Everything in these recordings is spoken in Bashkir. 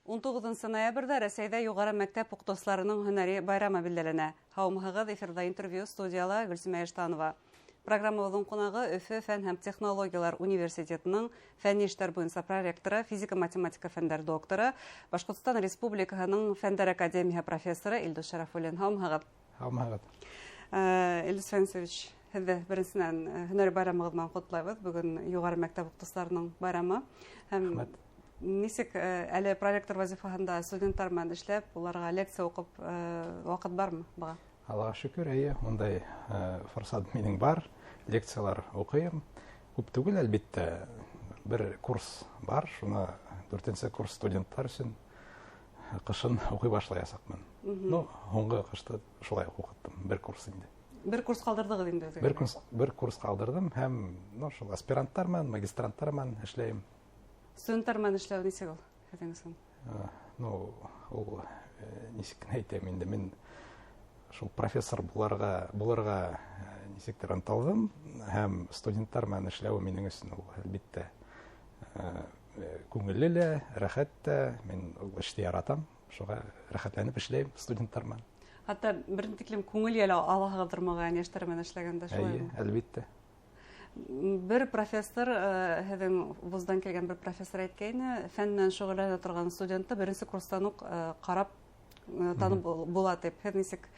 19 ноябрҙә Рәсәйҙә юғары мәктәп уҡытыусыларының һөнәри байрамы билдәләнә. Һаумыһығыҙ, эфирҙа интервью, студияла Гөлсимә Иштанова. Программабыҙҙың ҡунағы Өфө фән һәм технологиялар университетының фәнни эштәр буйынса проректоры, физика-математика фәндәр докторы, Башҡортостан Республикаһының Фәндәр академияһы профессоры Илдус Шәрәфуллин. Һаумыһығыҙ. Һаумыһығыҙ. Илдус Фәнисович, һеҙҙе беренсенән һөнәри байрамығыҙ менән ҡотлайбыҙ. Бөгөн юғары мәктәп уҡытыусыларының байрамы. Һәм Рәхмәт. Нисек әле проректор вазифаһында студенттар менән эшләп, уларға лекция уҡып, ваҡыт бармы быға? Аллаға шөкөр, эйе, ундай форсат минең бар. Лекциялар уҡыйым. Күп түгел, әлбиттә, бер курс бар, шуны дүртенсе курс студенттар өсөн ҡышын уҡый башлаясаҡмын. Ну, һуңғы ҡышты шулай уҡ уҡыттым, бер курс инде. Бер курс ҡалдырҙығыҙ инде үҙегеҙ? Бер курс ҡалдырҙым һәм, ну, шул аспиранттар менән, магистранттар менән эшләйем. Студенттар менән эшләү нисек ул һеҙҙең өсөн? Ну, ул нисек кенә әйтәм инде, мин шул профессор булырға нисектер ынтылдым, һәм студенттар менән эшләү минең өсөн ул, әлбиттә, күңелле лә, рәхәт тә. Мин ул эште яратам, шуға рәхәтләнеп эшләйем студенттар менән. Хатта бер тиклем күңел ялы алаһығыҙҙыр, моғайын, йәштәр менән эшләгәндә, шулаймы? Эйе, әлбиттә. Бер профессор, һеҙҙең вуздан килгән бер профессор әйткәйне, фән менән шөғөлләнә торған студентты беренсе курстан уҡ ҡарап, танып була тип. Һеҙ нисек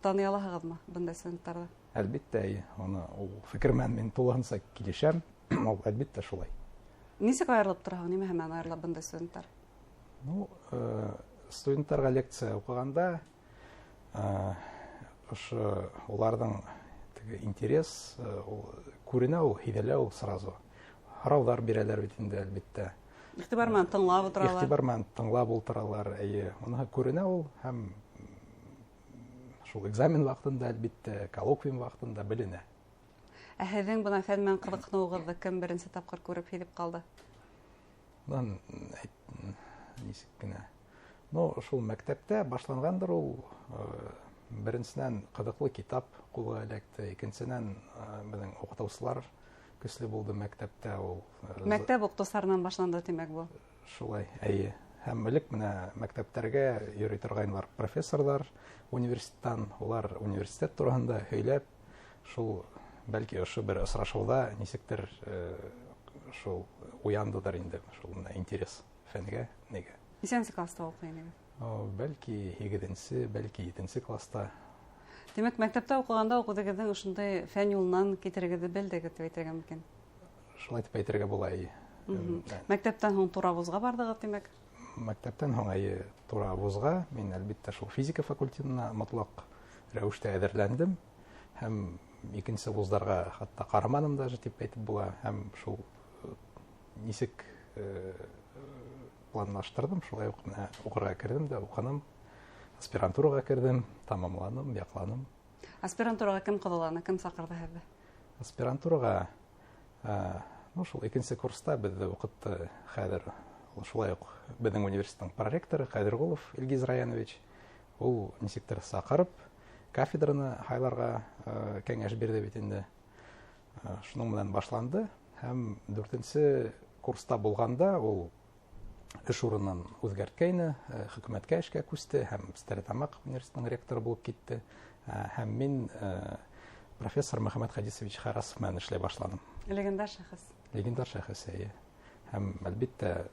таный алаһығыҙмы бындай студенттарҙы? Әлбиттә, эйе. Уны ул фекер менән мин тулыһынса килешәм. Ул, әлбиттә, шулай. Нисек айырылып тораһығыҙ? Нимәһе менән айырыла бындай студенттар? Ну, студенттарға лекция уҡығанда, ошо уларҙың теге интерес, ул күренә, ул һиҙелә ул сразу. Һорауҙар бирәләр бит инде, әлбиттә. Иғтибар менән тыңлап ултыралар. Иғтибар менән тыңлап ултыралар, эйе. Уныһы күренә ул, һәм шул экзамен ваҡытында, әлбиттә, коллоквиум ваҡытында беленә. Ә һеҙҙең бына фән менән ҡыҙыҡһыныуығыҙҙы кем беренсе тапҡыр күреп һиҙеп ҡалды? Бынан нисек кенә. Ну, шул мәктәптә башланғандыр ул, беренсенән ҡыҙыҡлы китап ҡулға эләкте, икенсенән, беҙҙең уҡытыусылар көслө булды мәктәптә ул. Мәктәп уҡытыусыларынан башланды, тимәк, был. Шулай, эйе. Һәм элек менә мәктәптәргә йөрөй торғайнылар профессорҙар университеттан, улар университет тураһында һөйләп, шул бәлки ошо бер осрашыуҙа нисектер, шул уяндылар инде, шул менә интерес фәнгә, нигә. Нисәнсе класста уҡый инегеҙ? О, бәлки һигеҙенсе, бәлки етенсе класста. Тимәк, мәктәптә уҡығанда уҡ үҙегеҙҙең ошондай фән юлынан китерегеҙҙе белдегеҙ тип әйтергә мөмкин. Шулай тип әйтергә була, эйе. Мәктәптән һуң тура вузға барҙығыҙ, тимәк? Мәктәптән һуң, эйе, тура вузға. Мин, әлбиттә, шул физика факультетына мотлаҡ рәүештә әҙерләндем. Һәм икенсе вуздарға хатта ҡараманым даже тип әйтеп була. Һәм шул нисек планлаштырҙым, шулай уҡ менә уҡырға керҙем дә уҡыным. Аспирантураға керҙем, тамамланым, яҡланым. Аспирантураға кем ҡыҙыуланы, кем саҡырҙы һеҙҙе? Аспирантураға, ну, шул икенсе курста беҙҙе уҡытты хәҙер шулай уҡ беҙҙең университеттың проректоры Ҡәҙерғолов Илгиз Раянович. Ул нисектер саҡырып, кафедраны һайларға кәңәш бирҙе бит инде. Шуның менән башланды. Һәм дүртенсе курста булғанда ул эш урынын үҙгәрткәйне, хөкүмәткә эшкә күсте һәм Стәрлетамаҡ университетының ректоры булып китте. Һәм мин профессор Мөхәммәт Хадисович Харасов менән эшләй башланым. Легендар шәхес. Легендар шәхес, эйе. Һәм, әлбиттә,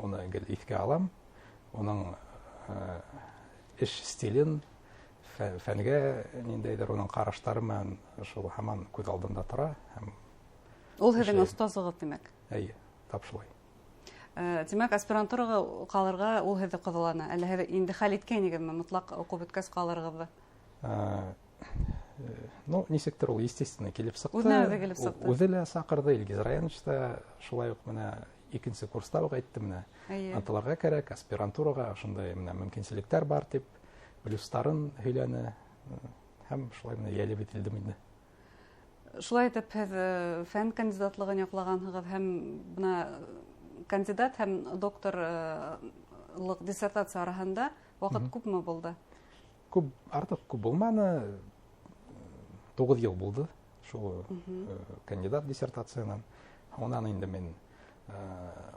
уны гел иҫкә алам. Уның эш стилен, фәнгә ниндәйҙер уның ҡараштары менән шул һаман күҙ алдында тора. Һәм Ул һеҙҙең эшләйем. остазығыҙ, тимәк? Эйе, тап шулай. Тимәк, аспирантураға ҡалырға ул һеҙҙе ҡыҙыуланы. Әллә һеҙ инде хәл иткәйнегеҙме мотлаҡ уҡып бөткәс ҡалырығыҙҙы? Ну, нисектер ул, естественно, килеп сыҡты. Үҙенә үҙе килеп Ул сыҡты. үҙе лә саҡырҙы, Илгиз Раянович та шулай уҡ менә икенсе курста уҡ әйтте менә. Ынтылырға кәрәк, аспирантураға ошондай менә мөмкинселектәр бар тип плюстарын һөйләне. Һәм шулай менә йәлеп ителдем инде. Шулай итеп, һеҙ фән кандидатлығын яҡлағанһығыҙ һәм бына кандидат һәм докторлыҡ диссертация араһында ваҡыт күпме булды? Күп, артыҡ күп булманы. 9 йыл булды шул кандидат диссертациянан. Унан инде мин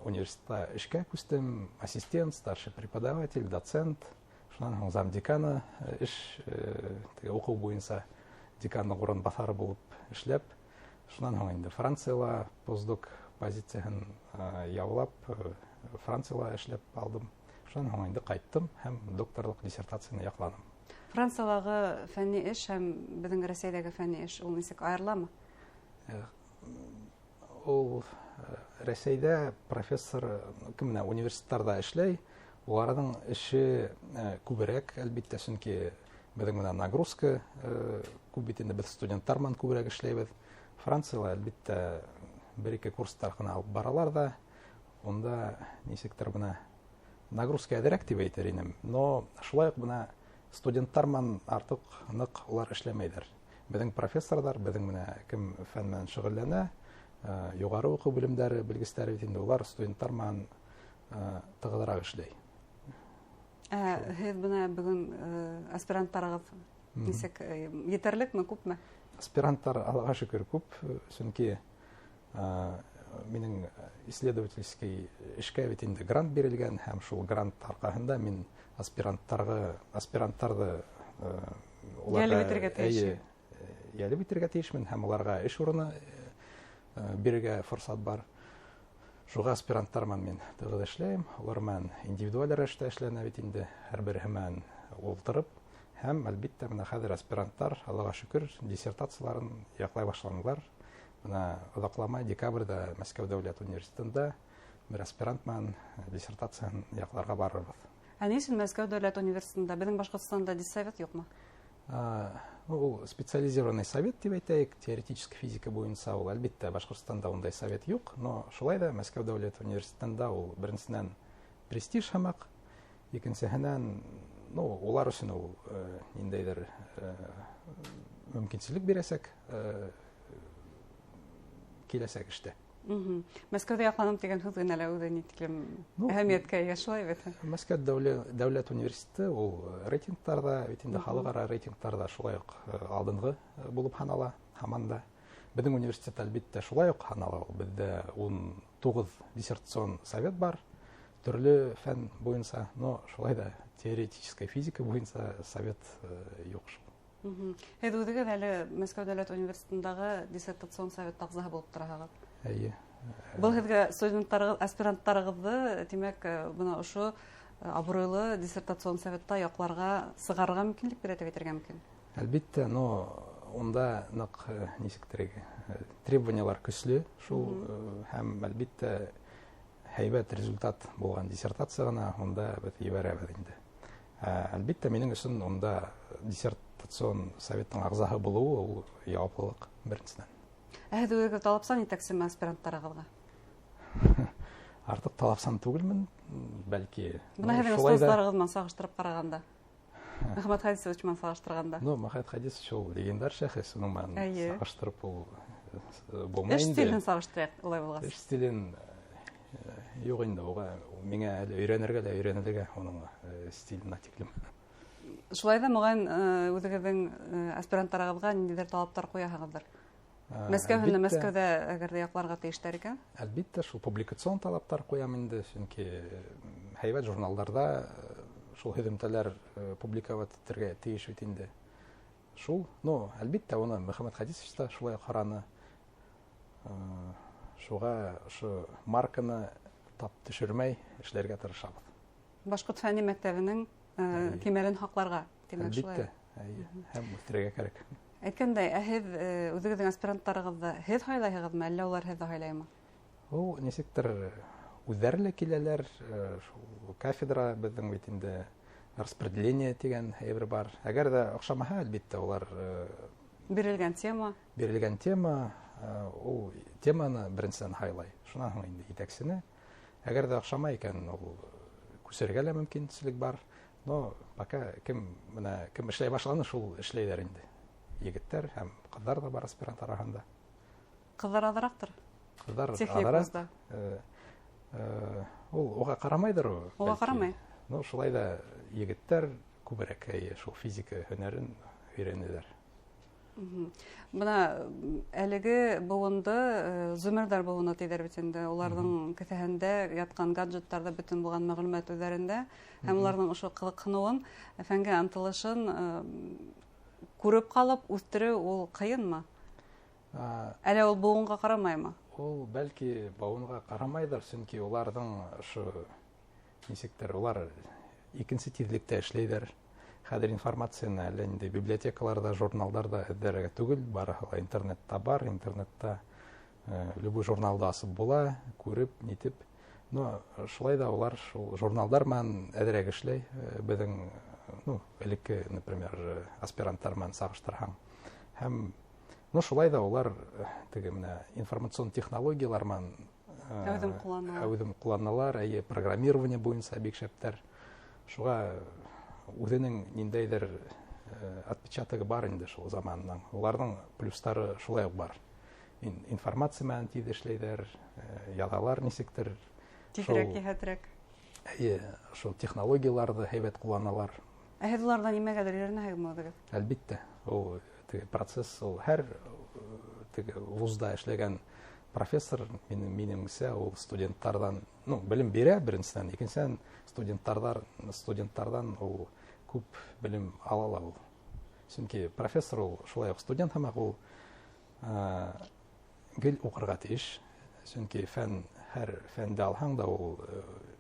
университетта эшкә күстем, ассистент, старший преподаватель, доцент, шунан һуң замдекана эш уҡыу буйынса декандың урынбаҫары булып эшләп, шунан һуң инде Францияла постдок позицияһын яулап, Францияла эшләп алдым. Шунан һуң инде ҡайттым һәм докторлыҡ диссертацияны яҡланым. Франциялағы фәнни эш һәм беҙҙең Рәсәйҙәге фәнни эш ул нисек айырыламы? Ул Рәсәйҙә профессор кем менән университеттарҙа эшләй, уларҙың эше күберәк, әлбиттә, сөнки беҙҙең менән нагрузка күп бит инде, беҙ студенттар менән күберәк эшләйбеҙ. Францияла, әлбиттә, бер-ике курстар ғына алып баралар ҙа, унда нисектер бына нагрузка әҙерәк тип әйтер инем. Но шулай уҡ бына студенттар менән артыҡ ныҡ улар эшләмәйҙәр. Беҙҙең профессорҙар, беҙҙең менә кем фән менән шөғөлләнә, юғары уҡыу белемдәре белгестәре бит инде, улар студенттар менән тығыҙыраҡ эшләй. Һеҙ бына бөгөн аспиранттарығыҙ нисек, етерлекме, күпме? Аспиранттар, Аллаға шөкөр, күп, сөнки минең исследовательский эшкә бит инде грант бирелгән, һәм шул грант арҡаһында мин аспиранттарҙы уларға Йәлеп итергә тейеш. Эйе, йәлеп итергә тейешмен, һәм уларға эш урыны бирергә форсат бар. Шуға аспиранттар менән мин тығыҙ эшләйем, улар менән индивидуаль рәүештә эшләнә бит инде, һәр береһе менән ултырып, һәм әлбиттә бына хәҙер аспиранттар, Аллаға шөкөр, диссертацияларын яҡлай башланылар. Бына оҙаҡламай декабрҙә Мәскәү дәүләт университетында бер аспирант менән диссертацияһын яҡларға барырбыҙ. Ә ни өсөн Мәскәү дәүләт университетында, беҙҙең Башҡортостанда диссовет юҡмы? Ул специализированный совет тип әйтәйек, теоретический физика буйынса ул, әлбиттә, Башҡортостанда ундай совет юҡ, но шулай ҙа Мәскәү дәүләт университетында ул беренсенән престиж һымаҡ, икенсеһенән, улар өсөн ул ниндәйҙер мөмкинселек бирәсәк киләсәк эштә. Мәскәүҙә яҡланым тигән һүҙ генә лә үҙе ни тиклем әһәмиәткә эйә, шулай бит? Мәскәү дәүләт университеты ул рейтингтарҙа, бит инде халыҡ-ара рейтингтарҙа шулай уҡ алдынғы булып һанала, һаман да. Беҙҙең университет әлбиттә шулай уҡ һанала. Беҙҙә 19 диссертацион совет бар, төрлө фән буйынса, но шулай да теоретическая физика буйынса совет юҡ шул. Һеҙ үҙегеҙ әле Мәскәү дәүләт университетындағы диссертацион совет ағзаһы булып тораһығыҙ. Эйе. Был һеҙгә студенттарығыҙ, аспиранттарығыҙҙы, тимәк, бына ошо абруйлы диссертацион советта яҡларға, сығарырға мөмкинлек бирә тип әйтергә мөмкин? Әлбиттә, но унда ныҡ нисектер требованиялар көслө шул, һәм әлбиттә һәйбәт результат булған диссертация ғына унда беҙ ебәрәбеҙ инде. Әлбиттә, минең өсөн унда диссертацион советтың ағзаһы булыуы ул яуаплылыҡ беренсенән. Ә һеҙ үҙегеҙ талапсан етәксеме аспиранттарығыҙға? Артыҡ талапсан түгелмен, бәлки. Бына һеҙҙең Шулай да остаздарығыҙ менән сағыштырып ҡарағанда, Мөхәммәт Хадисович менән сағыштырғанда. Мөхәммәт Хадисович ул легендар шәхес, уның менән сағыштырып ул булмай Эш инде. стилен сағыштырайыҡ, улай булғас. Эш стилен юҡ инде, уға миңә әле өйрәнергә лә өйрәнергә уның стиленә тиклем. Шулай ҙа, моғайын үҙегеҙҙең аспиранттарығыҙға ниндәйҙер талаптар ҡуяһығыҙҙыр? Мәскәү һәм Әлбиттә. Мәскәүҙә әгәр ҙә яҡларға тейештәр икән? Әлбиттә, шул публикацион талаптар ҡуям инде, сөнки һәйбәт журналдарҙа шул һөҙөмтәләр публиковать итергә тейеш бит инде. Шул, но әлбиттә, уны Мөхәммәт Хадисович та шулай ҡараны. Шуға ошо марканы тап төшөрмәй эшләргә тырышабыҙ. Башҡорт фәнни мәктәбенең кимәлен һаҡларға, тимәк, шулай. Әлбиттә, эйе, һәм үҫтерергә кәрәк. Әйткәндәй, ә һеҙ үҙегеҙҙең аспиранттарығыҙҙы һеҙ һайлайһығыҙмы, әллә улар һеҙҙе һайлаймы? Ул нисектер үҙҙәре лә киләләр, шул кафедра беҙҙең бит инде распределение тигән әйбер бар. Әгәр ҙә оҡшамаһа, әлбиттә, улар Бирелгән тема. Бирелгән тема, ул теманы беренсенән һайлай. Шунан һуң инде етәксене. Әгәр ҙә оҡшамай икән, ул күсергә лә мөмкинселек бар. Но пока кем эшләй башланы, шул эшләйҙәр инде. Егеттәр һәм ҡыҙҙар ҙа бар аспирант араһында. Ҡыҙҙар аҙыраҡтыр? Ҡыҙҙар Техник аҙыраҡ. вузда. Ул уға ҡарамайҙыр ул, Уға бәлки. ҡарамай. Но шулай ҙа егеттәр күберәк, эйе, шул физика һөнәрен өйрәнәләр. Бына әлеге быуынды зумерҙар быуыны тиҙәр бит инде. Уларҙың кеҫәһендә ятҡан гаджеттарҙа бөтөн булған мәғлүмәт үҙҙәрендә, һәм уларҙың ошо ҡыҙыҡһыныуын, фәнгә ынтылышын күреп ҡалып үҫтереү ул ҡыйынмы? Әллә ул быуынға ҡарамаймы? Ул бәлки быуынға ҡарамайҙыр, сөнки уларҙың ошо нисектер, улар икенсе тиҙлектә эшләйҙәр. Хәҙер информацияны әллә ниндәй библиотекаларҙа, журналдарҙа эҙләргә түгел, барыһы ла интернетта бар, интернетта любой журналды асып була, күреп, нитеп. Но шулай да улар шул журналдар менән әҙерәк эшләй, беҙҙең, ну, элекке, например, аспиранттар менән сағыштырһаң. Һәм, ну, шулай да улар теге менә информацион технологиялар менән әүҙем ҡулланалар. Әүҙем ҡулланалар, әйе, программирование буйынса бик шәптәр. Шуға үҙенең ниндәйҙер отпечатогы бар инде шул заманның. Уларҙың плюстары шулай уҡ бар. Информация менән тиҙ эшләйҙәр, яҙалар нисектер. Тиҙерәк, йәһәтерәк. Әйе, шул технологияларҙы һәйбәт ҡулланалар. Ә һеҙ уларҙан нимәгәлер өйрәнәһегеҙме үҙегеҙ? Әлбиттә, ул теге процесс, ул һәр теге вузда эшләгән профессор, минеңсә, ул студенттарҙан, ну, белем бирә беренсенән, икенсенән студенттарҙан ул күп белем ала ла ул. Сөнки профессор ул шулай уҡ студент һымаҡ, ул гел уҡырға тейеш. Сөнки һәр фәнде алһаң да ул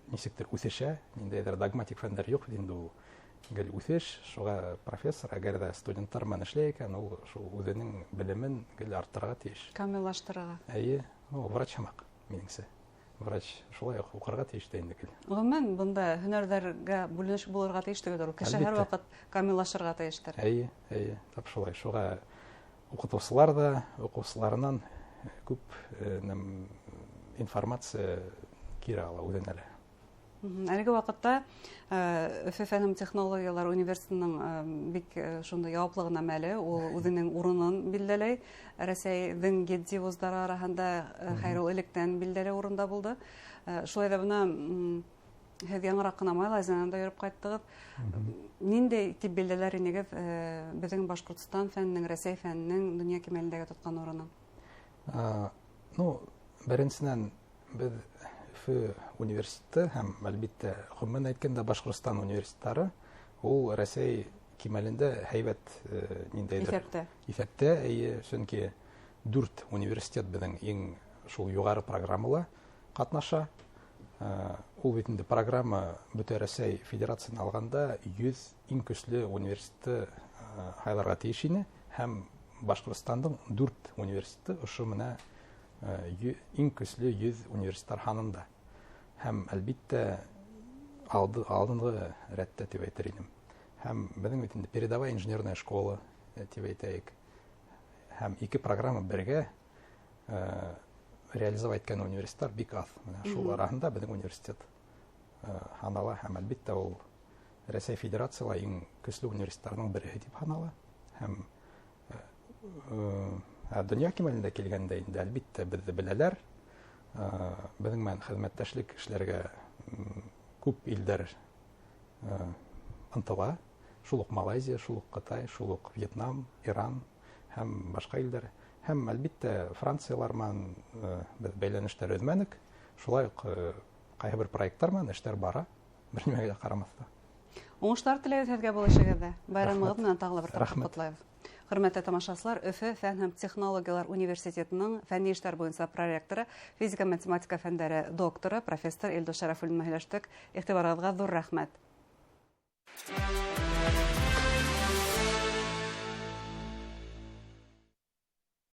нисектер үҫешә, ниндәйҙер догматик фәндәр юҡ инде, ул гел үҫеш. Шуға профессор, әгәр ҙә студенттар менән эшләй икән, ул шул үҙенең белемен гел арттырырға тейеш. Камиллаштырырға. Әйе, ул врач һымаҡ, минеңсә. Врач шулай уҡ уҡырға тейеш тә инде гел. Ғөмүмән, бында һөнәрҙәргә бүленеш булырға тейеш түгел, ул кеше һәр ваҡыт камиллашырға тейештер. Әйе, әйе, тап шулай. Шуға уҡытыусылар ҙа уҡыусыларынан күп информация кире ала үҙенә лә. Әлеге ваҡытта Өфө фән һәм технологиялар университетының бик шундай яуаплы ғына мәле, ул үҙенең урынын билдәләй. Рәсәйҙең етди вуздары араһында, хәйер, ул электән билдәле урында булды. Шулай ҙа бына, һеҙ яңыраҡ ҡына Малайзиянан да йөрөп ҡайттығыҙ. Ниндәй тип билдәләр инегеҙ беҙҙең Башҡортостан фәненең, Рәсәй фәненең донъя кимәлендәге тотҡан урынын? Беренсенән, беҙ Өфө университеты һәм, әлбиттә, ғөмүмән әйткәндә, Башҡортостан университеттары ул Рәсәй кимәлендә һәйбәт, ниндәйҙер Иҫәптә. Иҫәптә, эйе, сөнки 4 университет беҙҙең иң шул юғары программала ҡатнаша. Ул бит инде программа бөтә Рәсәй Федерацияһын алғанда 100 иң көслө университетты һайларға тейеш ине, һәм Башҡортостандың 4 университеты ошо менә иң көслө 100 университеттар һанында. Һәм, әлбиттә, алдынғы рәттә тип әйтер инем. Һәм беҙҙең бит инде передовая инженерная школа тип әйтәйек. Һәм ике программа бергә реализовать иткән университеттар бик аҙ. Менә шул араһында беҙҙең университет һанала һәм, әлбиттә, ул Рәсәй Федерацияла иң көслө университеттарҙың береһе тип һанала. Һәм донъя кимәлендә килгәндә инде, әлбиттә, беҙҙе беләләр. Беҙҙең менән хеҙмәттәшлек эшләргә күп илдәр ынтыла. Шул уҡ Малайзия, шул уҡ Ҡытай, шул уҡ Вьетнам, Иран һәм башҡа илдәр. Һәм, әлбиттә, Франциялар менән беҙ бәйләнештәр өҙмәнек. Шулай уҡ ҡайһы бер проекттар менән эштәр бара, бер нимәгә лә ҡарамаҫтан. Уңыштар теләйбеҙ һеҙгә был эшегеҙҙә. Байрамығыҙ менән тағы ла бер тапҡыр Рәхмәт. ҡотлайбыҙ. Хөрмәтле тамашасылар, Өфө фән һәм технологиялар университетының фәнни эштәр буйынса проректоры, физика-математика фәндәре докторы, профессор Илдус Шәрәфуллин менән һөйләштек. Иғтибарығыҙға ҙур рәхмәт.